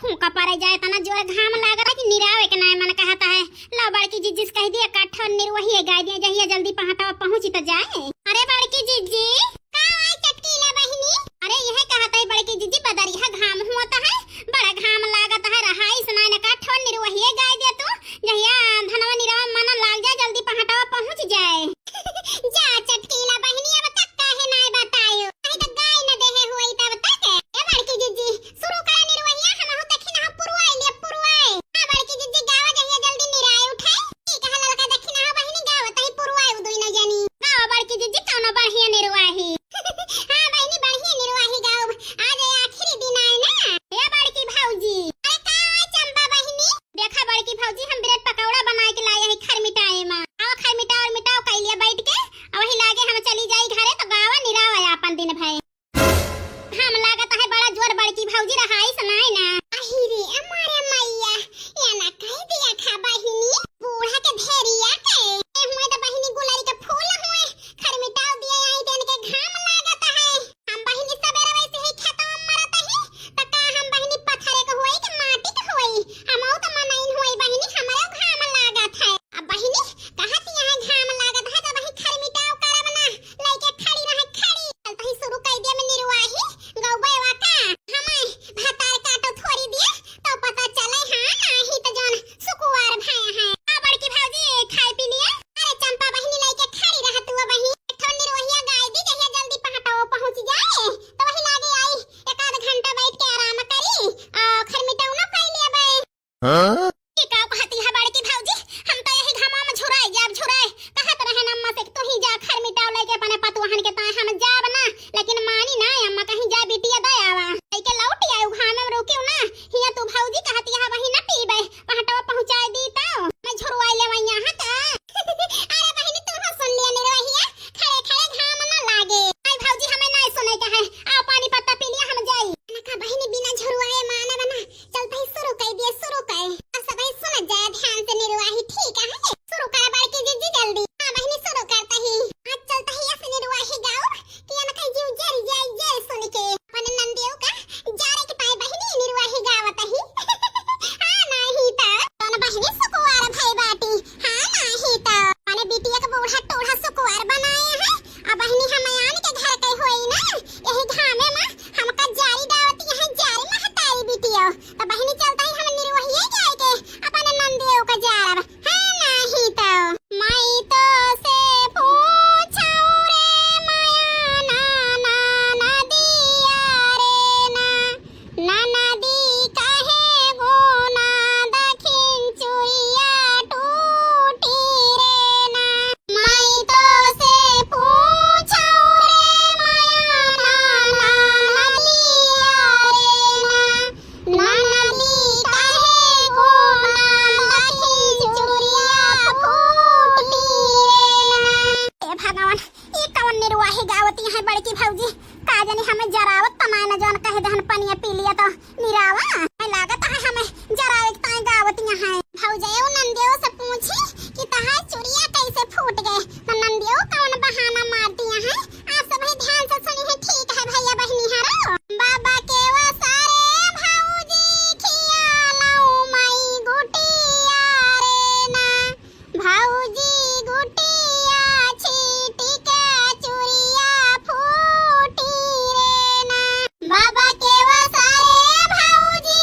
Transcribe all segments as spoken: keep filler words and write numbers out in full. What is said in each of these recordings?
फूंका पड़े जाए, तना जोर घाम लागत है कि निरावे के नाय मन कहत है। लो बड़की जिज्जी से कहि दिया, काठो निरवहिया गाय दिया, जहिया जल्दी पहाटवा पहुँची त जाए। अरे बड़की जिज्जी। का आय चटकीला बहिनी? अरे यह कहत है बड़की जिज्जी, बदरिया घाम होत है, बड़ा घाम लागत है, रहाई सुनाई न, काठो निरवहिया गाय दिया तू, जहिया धनवा निरावा मन लाग जाए, जल्दी पहाटवा पहुँच जाए। जा चटकीला बहिनी, अब तक काहे नाय बतायो? अरे त गाय न देहे होई तब तक। ए बड़की जिज्जी, शुरू करे निरवहिया, हमहू देखी ना हो पुरवाई ले पुरवाई। हाँ बड़की जिज्जी, गावा जहिया जल्दी निराय उठे। ठीक है ललका, देखी ना हो बहिनी, गावा तही पुरवाई उ दुई न जानी। गावा बड़की जिज्जी, कौनो बढ़िया निरवाही। हाँ बहिनी, बढ़िया निरवाही गाउब। आज आखिरी दिन आए ना। ए बड़की भौजी। अरे का आय चंपा बहिनी? देखा बड़की भौजी, हम ब्रेड पकौड़ा बनाए के लाए हैं खरमिटाए मा। आओ खरमिटाओ और मिटाओ कर लिया बैठ के, और वही लागे हम चली जाई घरे तो गावा निरावा आपन दिन भर। हम लागत है बड़ा जोर बड़की भौजी रहाई सुनाई ना। अही रे अमारे मैया, या ना कह दिया खा बहिनी, बूढ़ा के भेरिया के। ए हुए तो बहिनी गुलरी के फूल हुए, खरमिटाओ दिए आई तेन के घाम लागत है। हम बहिनी सबेरे वैसे ही खेतवा में मरत ही, त का हम बहिनी पत्थरे के होई कि माटी के होई? हमहू त मनइन होई बहिनी, हमरो घाम लागत है। अब बहिनी कहत यहाँ घाम लागत है, त वही खरमिटाओ करब ना, लइके खड़ी रहे खड़ी। चल तही शुरू कर दिया में निरवाही, गौबे वा का? हमें भतार काटो थोड़ी दिया, तो पता चले, हाँ, नाही त जौन सुकुवार भय है। आ बड़की भौजी, खाए पी लिया? अरे चंपा बहिनी लइके खड़ी रह तू बहिनी। एक ठो निरवहिया गाय दी, जहिया जल्दी पहाटो पहुँच जाए, तो वही लागे आई, एक आध घंटा बैठ के आराम करी, आ, खरमिटौनो कर लिया बे। हाँ? ये का कहती है बड़की भौजी? हम तो यही घामा में झुराए जाब, झुराए। कहत रहे न अम्मा से कि तू ही जा खरमिटाओ लइके अपने पतुहन के, ताए हम जाब ना, लेकिन मानी ना अम्मा, कहीं जा बिटिया दे आवा। लइके लौट आयो, घामे में रुकियो ना, हिया तू भौजी कहती है वही न पीबे, पहाटवा पहुँचाए दी तो। मैं झुरवाई ले वैया हाँ का? अरे बहिनी, तू हो सुन लिया निरवहिया, खड़े खड़े घाम न लागे। आई भौजी, हमें नहीं सुने का है, आओ पानी पत्ता पी लिया, हम जाई। ना का बहिनी, बिना झुरवाए मानब ना, चल भाई शुरू कर दिए, शुरू कर। अब सब भाई सुन जाए ध्यान से निरवाही, ठीक है? शुरू कर बड़की जिज्जी जल्दी। हाँ बहिनी, शुरू करता ही। आज चलता ही ऐसे निरवाही गाओ कि अनका जीव जरी जाई, जरी सुन के। अपन नंदियों का जारे के पाए बहिनी निरवाही गावत ही। हाँ नाही त। कौन बहिनी सुकुवार भई बाटी? हाँ नाही त। माने बिटिया के बूढ़ा टूढ़ा सुकुवार बनाए है। अब बहिनी हम आन के घर के होई ना, यही घामे में हमका जारी डावती है, जारी महतारी बिटिया। त बहिनी चलता ही हम निरवहिए जाए के अपन नंदियों का जारब। हाँ नाही त। माई तो से पूछौ रे माया ना, ना, ना दिया रे ना, ना नदी कहे गोना दखिन चुरिया टूटी रे ना। माई तो से पूछौ रे माया ना, ना, ना दिया रे ना। ननदी कहे गोना दखिन चुरिया फूटी रे ना। ए भगवान, ई कवन निरवाही गावती है बड़की भौजी? का जानी हमें जरावत तमाय न जौन कहे दहन पनिया पी लिया तो निरावा। हमें लागत है हमें जरावे के ताय गावती है। भौजाई नंदियो से पूछी कि तहार चुरिया कैसे फूट गए, तो नंदियो कौन बहाना मारती है। आप सभी ध्यान से सुनी है, ठीक है भैया बहिनी हरो। बाबा के वसारे भौजी खियालौ माई गुटिया रे ना, भौजी गुटिया छीटी के चुरिया फूटी रे ना। बाबा के वसारे भौजी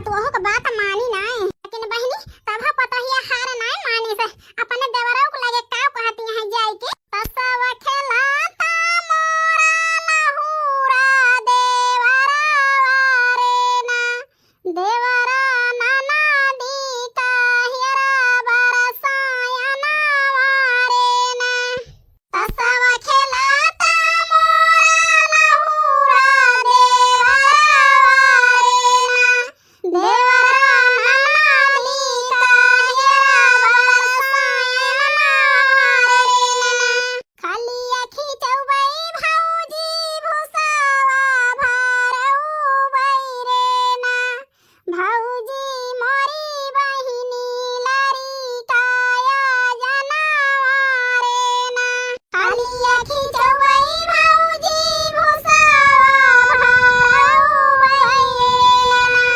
तो ओहू के बात मानी नाय। लेकिन बहिनी, तब पतोहिया हार नाय मानी से, अपने देवरऊ के लगे का कहती हैं जाई के, "तसवा खेलाता मोरा लहुरा देवरवा रे ना, देवरा ननदी का हेरा बरसायनवा रे ना।" तसवा खेलाता मोरा लहुरा देवरवा रे ना, देवरा ननदी का हेरा बरसायनवा रे ना। खलिया खिचौबई भौजी भुसावा भरउबई रे ना, भौजी मोरी बहिनी लरिकाया जनवा रे ना। खलिया खिचौबई भौजी भुसावा भरउबई रे ना,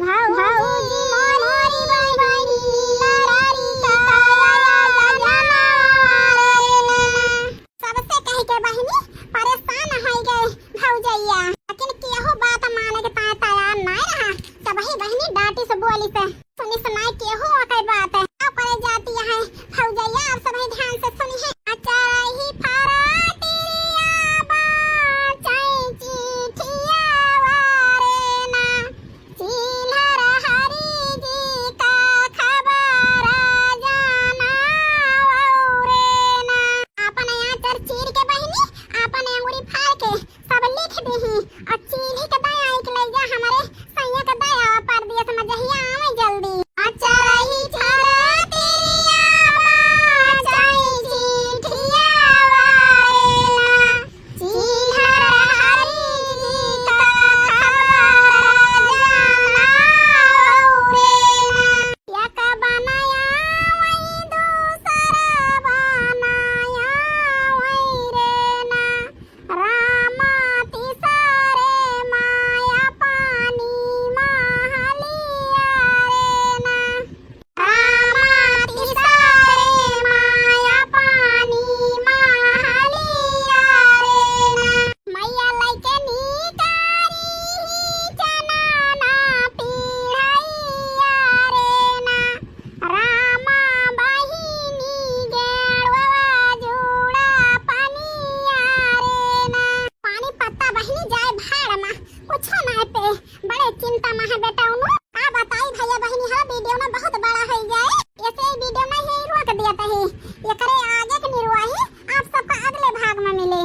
भौ-, भौजी मोरी बहिनी लरिकाया जनवा रे ना। सबसे कह के बहिनी परेशान होइ गए भौजैया, लेकिन केहू बात माने के ताय तैयार नाय रहा। तबही बहिनी डांटी से बोली से सुनी सुनाई केहू ओकर बात है। का करे जाती है भौजैया, आप सबही ध्यान से सुनी है। अचरही फराटिया बाचै चिठिया वारे ना, चिल्हर हरी जी का खबर जाना रे ना। आपन आँचर चीर के बहिनी, आपन अंगुरी फाड़ के सब लिख दीही और चील्ही के दया एक ले जा हमरे सैया के दया परदेस में जहिया आवे जल्दी। अचरही फराटिया बाचै चिठिया वारे ना, चिल्हर हरी जी का खबर जाना रे ना। एक बनाया वही दूसरा बनाया वही रे ना, रामा तीसरे माया पानी महलिया रे ना। रामा तीसरे माया पानी महलिया रे ना। मैया लइके निकारी ही चनना पीढ़ैया रे ना। रामा बहिनी गेड़वा जूड़ा पनिया रे ना। पानी पत्ता बहिनी जाए भाड़ मा, कुछो नाय पे, बड़े चिंता मा है बेटा उनु। का बताई भैया बहिनी, हर वीडियो में बहुत बड़ा होइ जाए, ऐसे ही वीडियो में ही रोक दिया तही। एकरे आगे के निरुआही आप सबका अगले भाग में मिले।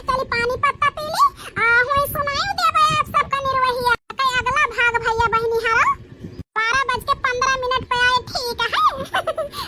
चली पानी पत्ता पी ली, आ हुई सुनाई देबे आप सबका निरुआहिया। कई अगला भाग भैया बहिनी हरो बारह बज के पन्द्रह मिनट पे आए, ठीक है?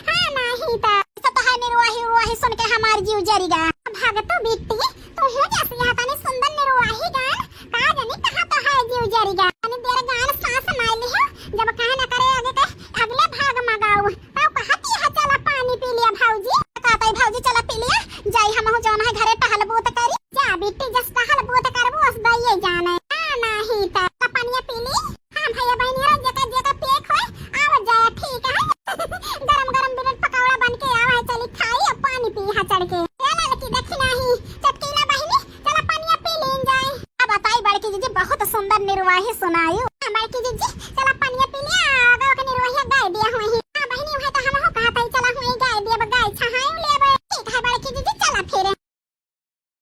हाँ, नहीं तो सब तो है निरुआही उरुआही सुन के हमार जीव जरी गा। भाग तू बिट्टी, तू हो जा सिया तनी सुंदर निरुआही गान, का जानी कहाँ तो है जीव जरी गा। तनी देर गान सांस मार लिहा, जब कहे न करे आगे के अगले भाग में गाऊ, तब कहती है चला पानी पी लिया भौजी। कहते भौजी चला पी लिया, जाई हमहू जौन है घरे टहल बूत करी। जा बिट्टी जस टहल बूत करबू ओस दइये जाने। आ, नहीं त, त पनिया पी ली। हाँ भैया बहिनी, जेका जेका पेट होए, आवा जाया, ठीक है। गरम गरम ब्रेड पकौड़ा बन के आवा है, चली खाई अब पानी पी हा चढ़ के। ए ललकी देखी नाही, चटकीला बहिनी, चला पनिया पी लीन जाए। अब बताई बड़की जीजी, बहुत सुंदर निरुआही सुनायु। हाँ बड़की जीजी, चला